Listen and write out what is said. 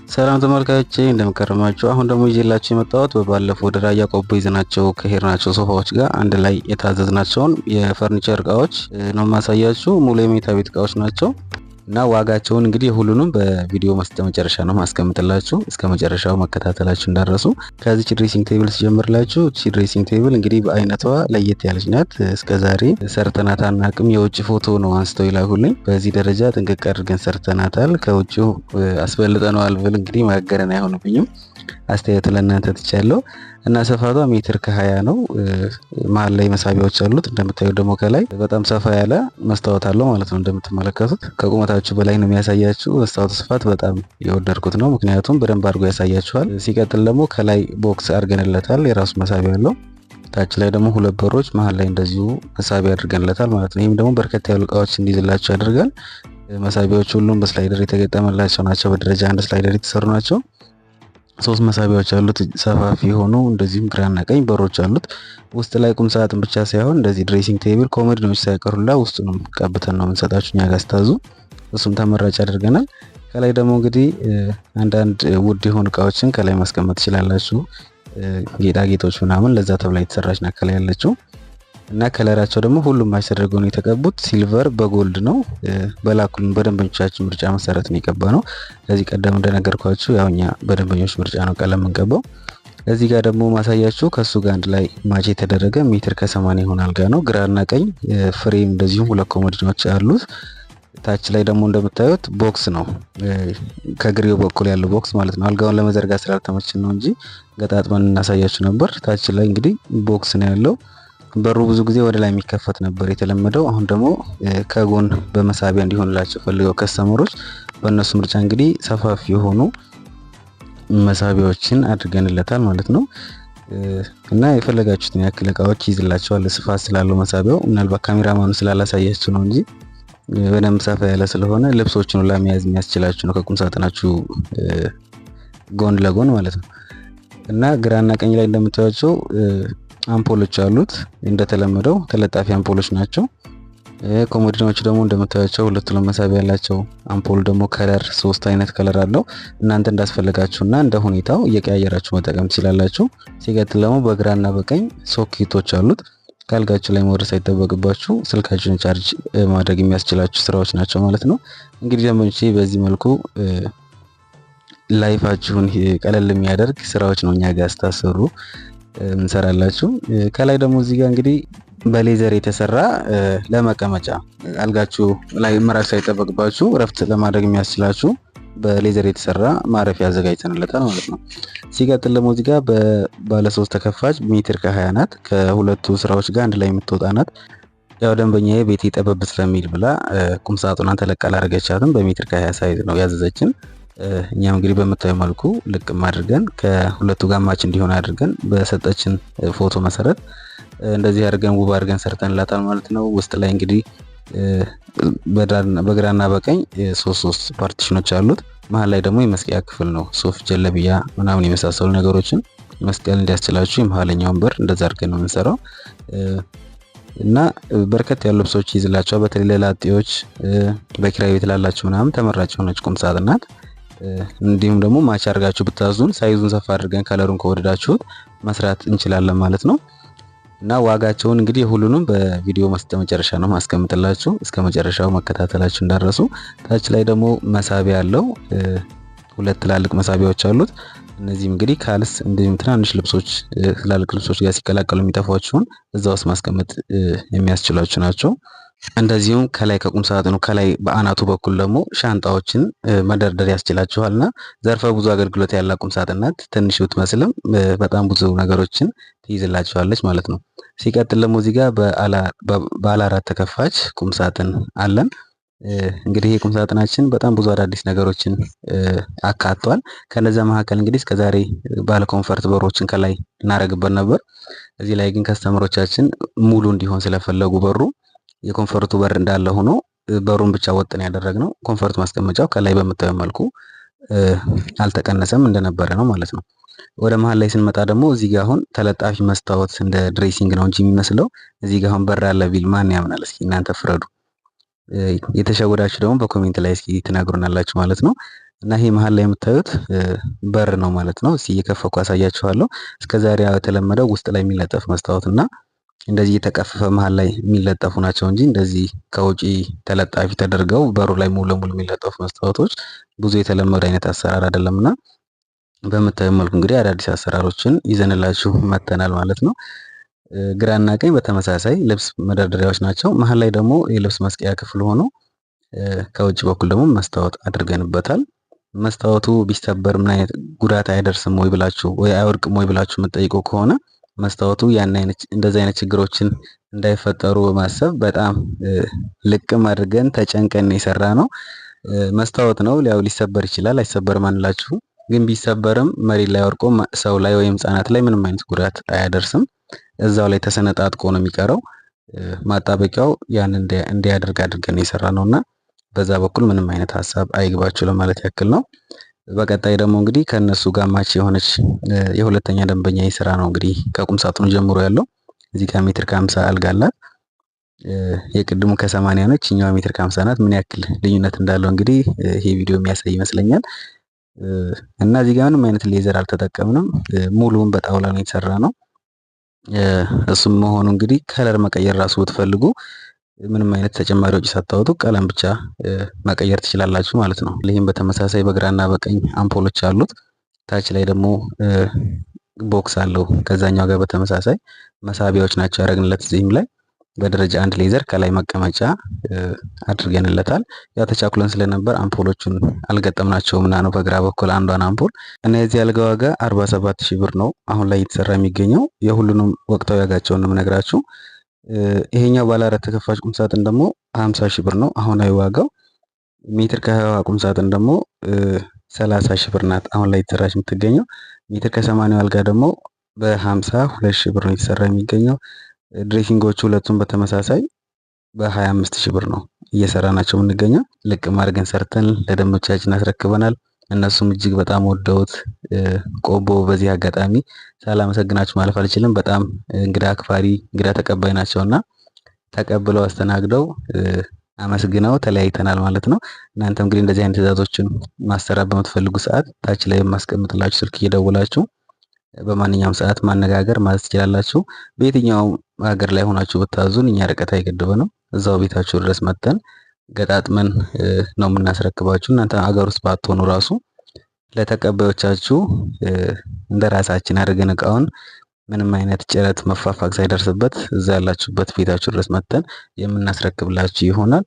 ሰላም ተመልካቾቼ፣ እንደምን ከረማችሁ። አሁን ደግሞ ይዤላችሁ የመጣሁት በባለፈው ወደ ራያ ቆቦ ይዘናቸው ከሄድናቸው ሶፋዎች ጋር አንድ ላይ የታዘዝናቸውን የፈርኒቸር እቃዎች ነው የማሳያችሁ። ሙሉ የመኝታ ቤት እቃዎች ናቸው እና ዋጋቸውን እንግዲህ ሁሉንም በቪዲዮ መጨረሻ ነው ማስቀምጥላችሁ። እስከ መጨረሻው መከታተላችሁ እንዳትረሱ። ከዚች dressing table ስጀምርላችሁ፣ እቺ dressing table እንግዲህ በአይነቷ ለየት ያለች ናት። እስከዛሬ ሰርተናት አናቅም። የውጭ ፎቶ ነው አንስተው ይላኩልኝ። በዚህ ደረጃ ጥንቅቅ አድርገን ሰርተናታል። ከውጭው አስበልጠነዋል ብል እንግዲህ ማጋነን አይሆንብኝም። አስተያየቱ ለእናንተ ትቻለሁ። እና ስፋቷ ሜትር ከ20 ነው። መሀል ላይ መሳቢያዎች አሉት። እንደምታዩት ደግሞ ከላይ በጣም ሰፋ ያለ መስታወት አለው ማለት ነው። እንደምትመለከቱት ከቁመታችሁ በላይ ነው የሚያሳያችሁ። መስታወቱ ስፋት በጣም የወደድኩት ነው፣ ምክንያቱም በደንብ አድርጎ ያሳያችኋል። ሲቀጥል ደግሞ ከላይ box አድርገንለታል፣ የራሱ መሳቢያ አለው። ታች ላይ ደግሞ ሁለት በሮች፣ መሀል ላይ እንደዚሁ መሳቢያ አድርገንለታል ማለት ነው። ይህም ደግሞ በርከት ያሉ እቃዎች እንዲይዝላችሁ ያደርጋል። መሳቢያዎች ሁሉም በ slider የተገጠመላቸው ናቸው። በደረጃ አንድ slider የተሰሩ ናቸው። ሶስት መሳቢያዎች አሉት፣ ሰፋፊ የሆኑ፣ እንደዚሁም ግራና ቀኝ በሮች አሉት። ውስጥ ላይ ቁም ሳጥን ብቻ ሳይሆን እንደዚህ dressing table፣ ኮመዲኖች ሳይቀሩላ ውስጡንም ቀብተን ነው የምንሰጣችሁ እኛ ጋር ስታዙ፣ እሱም ተመራጭ አድርገናል። ከላይ ደግሞ እንግዲህ አንዳንድ ውድ የሆኑ እቃዎችን ከላይ ማስቀመጥ ትችላላችሁ። ጌጣጌጦች ምናምን ለዛ ተብላ የተሰራች ናት ከላይ ያለችው። እና color ኣቸው ደግሞ ሁሉም match ተደርገው ነው የተቀቡት። Silver በ gold ነው። በላኩልን በደንበኞቻችን ምርጫ መሰረት ነው የቀባነው። ከዚህ ቀደም እንደነገርኳችሁ ያው እኛ በደንበኞች ምርጫ ነው ቀለም የምንቀባው። እዚህ ጋር ደግሞ ማሳያችሁ ከሱ ጋር አንድ ላይ match የተደረገ ሜትር ከ80 የሆነ አልጋ ነው። ግራና ቀኝ frame እንደዚሁም ሁለት ኮመዲኖች አሉት። ታች ላይ ደግሞ እንደምታዩት box ነው፣ ከግሬው በኩል ያለው box ማለት ነው። አልጋውን ለመዘርጋት ስላልተመችን ነው እንጂ ገጣጥመን እናሳያችሁ ነበር። ታች ላይ እንግዲህ box ነው ያለው። በሩ ብዙ ጊዜ ወደ ላይ የሚከፈት ነበር የተለመደው። አሁን ደግሞ ከጎን በመሳቢያ እንዲሆንላቸው ፈልገው customer ኦች በእነሱ ምርጫ እንግዲህ ሰፋፊ የሆኑ መሳቢያዎችን አድርገንለታል ማለት ነው። እና የፈለጋችሁትን ያክል እቃዎች ይይዝላቸዋል ስፋት ስላለው መሳቢያው። ምናልባት ካሜራማኑ ስላላሳያችሁ ነው እንጂ በደንብ ሰፋ ያለ ስለሆነ ልብሶችን ሁላ መያዝ የሚያስችላችሁ ነው፣ ከቁም ሳጥናችሁ ጎን ለጎን ማለት ነው። እና ግራና ቀኝ ላይ እንደምታዩቸው አምፖሎች አሉት። እንደተለመደው ተለጣፊ አምፖሎች ናቸው። ኮሞዲኖቹ ደግሞ እንደምታዩቸው ሁለት መሳቢያ ያላቸው፣ አምፖል ደግሞ color ሶስት አይነት color አለው። እናንተ እንዳስፈለጋችሁና እንደ ሁኔታው እየቀያየራችሁ መጠቀም ትችላላችሁ። ሲቀጥል ደግሞ በግራና በቀኝ ሶኬቶች አሉት። ከአልጋችሁ ላይ መውረድ ሳይጠበቅባችሁ ስልካችሁን ቻርጅ ማድረግ የሚያስችላችሁ ስራዎች ናቸው ማለት ነው። እንግዲህ ደንበኞቼ፣ በዚህ መልኩ life ኣችሁን ቀለል የሚያደርግ ስራዎች ነው እኛ ጋር ስታሰሩ እንሰራላችሁ። ከላይ ደግሞ እዚህ ጋር እንግዲህ በ leather የተሰራ ለመቀመጫ አልጋችሁ ላይ መራቅ ሳይጠበቅባችሁ እረፍት ለማድረግ የሚያስችላችሁ በ leather የተሰራ ማረፊያ አዘጋጅተንለታል ማለት ነው። ሲቀጥል ደግሞ እዚህ ጋር ባለ ሶስት ተከፋች ሜትር ከ20 ናት። ከሁለቱ ስራዎች ጋር አንድ ላይ የምትወጣ ናት። ያው ደንበኛዬ ቤቴ ጠበብ ስለሚል ብላ ቁም ሳጥኗን ተለቅ አላደረገቻትም። በሜትር ከ20 size ነው ያዘዘችን። እኛም እንግዲህ በምታዩ መልኩ ልቅም አድርገን ከሁለቱ ጋር match እንዲሆን አድርገን በሰጠችን ፎቶ መሰረት እንደዚህ አድርገን ውብ አድርገን ሰርተንላታል ማለት ነው። ውስጥ ላይ እንግዲህ በግራና በቀኝ ሶስት ሶስት partition ኦች አሉት። መሀል ላይ ደግሞ የመስቀያ ክፍል ነው። ሶፍ፣ ጀለቢያ ምናምን የመሳሰሉ ነገሮችን መስቀል እንዲያስችላችሁ የመሀለኛውን በር እንደዛ አድርገን ነው የምንሰራው። እና በርከት ያሉ ልብሶች ይይዝላቸዋል። በተለይ ለላጤዎች፣ በኪራይ ቤት ላላችሁ ምናምን ተመራጭ የሆነች ቁም ሳጥን ናት። እንዲሁም ደግሞ match አድርጋችሁ ብታዙን size ኡን ሰፋ አድርገን color ኡን ከወደዳችሁት መስራት እንችላለን ማለት ነው። እና ዋጋቸውን እንግዲህ ሁሉንም በቪዲዮ መጨረሻ ነው ማስቀምጥላችሁ። እስከ መጨረሻው መከታተላችሁ እንዳትረሱ። ታች ላይ ደግሞ መሳቢያ አለው። ሁለት ትላልቅ መሳቢያዎች አሉት። እነዚህም እንግዲህ ካልስ እንዲሁም ትናንሽ ልብሶች ትላልቅ ልብሶች ጋር ሲቀላቀሉ የሚጠፏችሁን እዛ ውስጥ ማስቀመጥ የሚያስችሏችሁ ናቸው። እንደዚሁም ከላይ ከቁም ሳጥኑ ከላይ በአናቱ በኩል ደግሞ ሻንጣዎችን መደርደር ያስችላችኋል። እና ዘርፈ ብዙ አገልግሎት ያላት ቁም ሳጥን ናት። ትንሽ ብትመስልም በጣም ብዙ ነገሮችን ትይዝላችኋለች ማለት ነው። ሲቀጥል ደግሞ እዚህ ጋር ባለ አራት ተከፋች ቁም ሳጥን አለን። እንግዲህ ይህ ቁም ሳጥናችን በጣም ብዙ አዳዲስ ነገሮችን አካቷል። ከነዛ መካከል እንግዲህ እስከዛሬ ባለ comfort በሮችን ከላይ እናደርግበት ነበር። እዚህ ላይ ግን customer ኦቻችን ሙሉ እንዲሆን ስለፈለጉ በሩ የ comfort ኡ በር እንዳለ ሆኖ በሩን ብቻ ወጥን ያደረግነው፣ comfort ማስቀመጫው ከላይ በምታየው መልኩ አልተቀነሰም፣ እንደነበረ ነው ማለት ነው። ወደ መሀል ላይ ስንመጣ ደግሞ እዚህ ጋር አሁን ተለጣፊ መስታወት እንደ dressing ነው እንጂ የሚመስለው እዚህ ጋር አሁን በር አለ ቢል ማን ያምናል? እስኪ እናንተ ፍረዱ። የተሸወዳችሁ ደግሞ በ comment ላይ እስኪ ትነግሩናላችሁ ማለት ነው። እና ይሄ መሀል ላይ የምታዩት በር ነው ማለት ነው። እስኪ እየከፈኩ አሳያችኋለሁ። እስከዛሬ የተለመደው ውስጥ ላይ የሚለጠፍ መስታወት እና እንደዚህ እየተቀፈፈ መሀል ላይ የሚለጠፉ ናቸው እንጂ እንደዚህ ከውጪ ተለጣፊ ተደርገው በሩ ላይ ሙሉ ለሙሉ የሚለጠፉ መስታወቶች ብዙ የተለመደ አይነት አሰራር አይደለምና በምታዩ መልኩ እንግዲህ አዳዲስ አሰራሮችን ይዘንላችሁ መጥተናል ማለት ነው። ግራና ቀኝ በተመሳሳይ ልብስ መደርደሪያዎች ናቸው። መሀል ላይ ደግሞ የልብስ መስቀያ ክፍል ሆኖ ከውጭ በኩል ደግሞ መስታወት አድርገንበታል። መስታወቱ ቢሰበር ምን አይነት ጉዳት አይደርስም ወይ ብላችሁ ወይ አይወድቅም ወይ ብላችሁ የምትጠይቁ ከሆነ መስታወቱ ያን አይነት እንደዚህ አይነት ችግሮችን እንዳይፈጠሩ በማሰብ በጣም ልቅም አድርገን ተጨንቀን የሰራ ነው። መስታወት ነው፣ ያው ሊሰበር ይችላል። አይሰበርም አንላችሁም፣ ግን ቢሰበርም መሬት ላይ ወድቆ ሰው ላይ ወይም ሕፃናት ላይ ምንም አይነት ጉዳት አያደርስም። እዛው ላይ ተሰነጣጥቆ ነው የሚቀረው። ማጣበቂያው ያን እንዲያደርግ አድርገን የሰራ ነውና በዛ በኩል ምንም አይነት ሀሳብ አይግባችሁ ለማለት ያክል ነው። በቀጣይ ደግሞ እንግዲህ ከነሱ ጋር match የሆነች የሁለተኛ ደንበኛ የስራ ነው እንግዲህ ከቁም ሳጥኑ ጀምሮ ያለው። እዚህ ጋር ሜትር ከ50 አልጋ አላት። የቅድሙ ከ80 ነች፣ እኛዋ ሜትር ከ50 ናት። ምን ያክል ልዩነት እንዳለው እንግዲህ ይሄ ቪዲዮ የሚያሳይ ይመስለኛል። እና እዚህ ጋር ምንም አይነት leather አልተጠቀምንም። ሙሉውን በጣውላ ነው የተሰራ ነው። እሱም መሆኑ እንግዲህ color መቀየር ራሱ ብትፈልጉ ምንም አይነት ተጨማሪ ወጪ ሳታወጡ ቀለም ብቻ መቀየር ትችላላችሁ ማለት ነው። ይህም በተመሳሳይ በግራና በቀኝ አምፖሎች አሉት። ታች ላይ ደግሞ box አለው። ከዛኛው ጋር በተመሳሳይ መሳቢያዎች ናቸው ያደረግንለት። እዚህም ላይ በደረጃ አንድ leather ከላይ መቀመጫ አድርገንለታል። ያው ተቻኩለን ስለነበር አምፖሎቹን አልገጠምናቸውም እና ነው በግራ በኩል አንዷን አምፖል። እና የዚህ አልጋ ዋጋ 47,000 ብር ነው አሁን ላይ እየተሰራ የሚገኘው። የሁሉንም ወቅታዊ ዋጋቸውን ነው የምነግራችሁ። ይሄኛው ባለ አራት ተከፋች ቁም ሳጥን ደግሞ 50,000 ብር ነው አሁናዊ ዋጋው። ሜትር ከ20 ቁም ሳጥን ደግሞ 30,000 ብር ናት አሁን ላይ እየተሰራች የምትገኘው። ሜትር ከ80 አልጋ ደግሞ በ52,000 ብር ነው የተሰራ የሚገኘው። dressing ኦቹ ሁለቱም በተመሳሳይ በ25,000 ብር ነው እየሰራ ናቸው የምንገኘው። ልቅም አድርገን ሰርተን ለደንበኞቻችን አስረክበናል። እነሱም እጅግ በጣም ወደውት ቆቦ በዚህ አጋጣሚ ሳላመሰግናችሁ ማለፍ አልችልም። በጣም እንግዳ አክባሪ እንግዳ ተቀባይ ናቸውና ተቀብለው አስተናግደው አመስግነው ተለያይተናል ማለት ነው። እናንተም እንግዲህ እንደዚህ አይነት ትዕዛዞችን ማሰራት በምትፈልጉ ሰዓት ታች ላይ የማስቀምጥላችሁ ስልክ እየደወላችሁ በማንኛውም ሰዓት ማነጋገር ማለት ትችላላችሁ። በየትኛውም ሀገር ላይ ሆናችሁ ብታዙን እኛ ርቀት አይገድበንም። እዛው ቤታችሁ ድረስ መጥተን ገጣጥመን ነው የምናስረክባችሁ። እናንተ ሀገር ውስጥ ባትሆኑ ራሱ ለተቀባዮቻችሁ እንደ ራሳችን አድርገን እቃውን ምንም አይነት ጭረት መፋፋቅ ሳይደርስበት እዛ ያላችሁበት ቤታችሁ ድረስ መጥተን የምናስረክብላችሁ ይሆናል።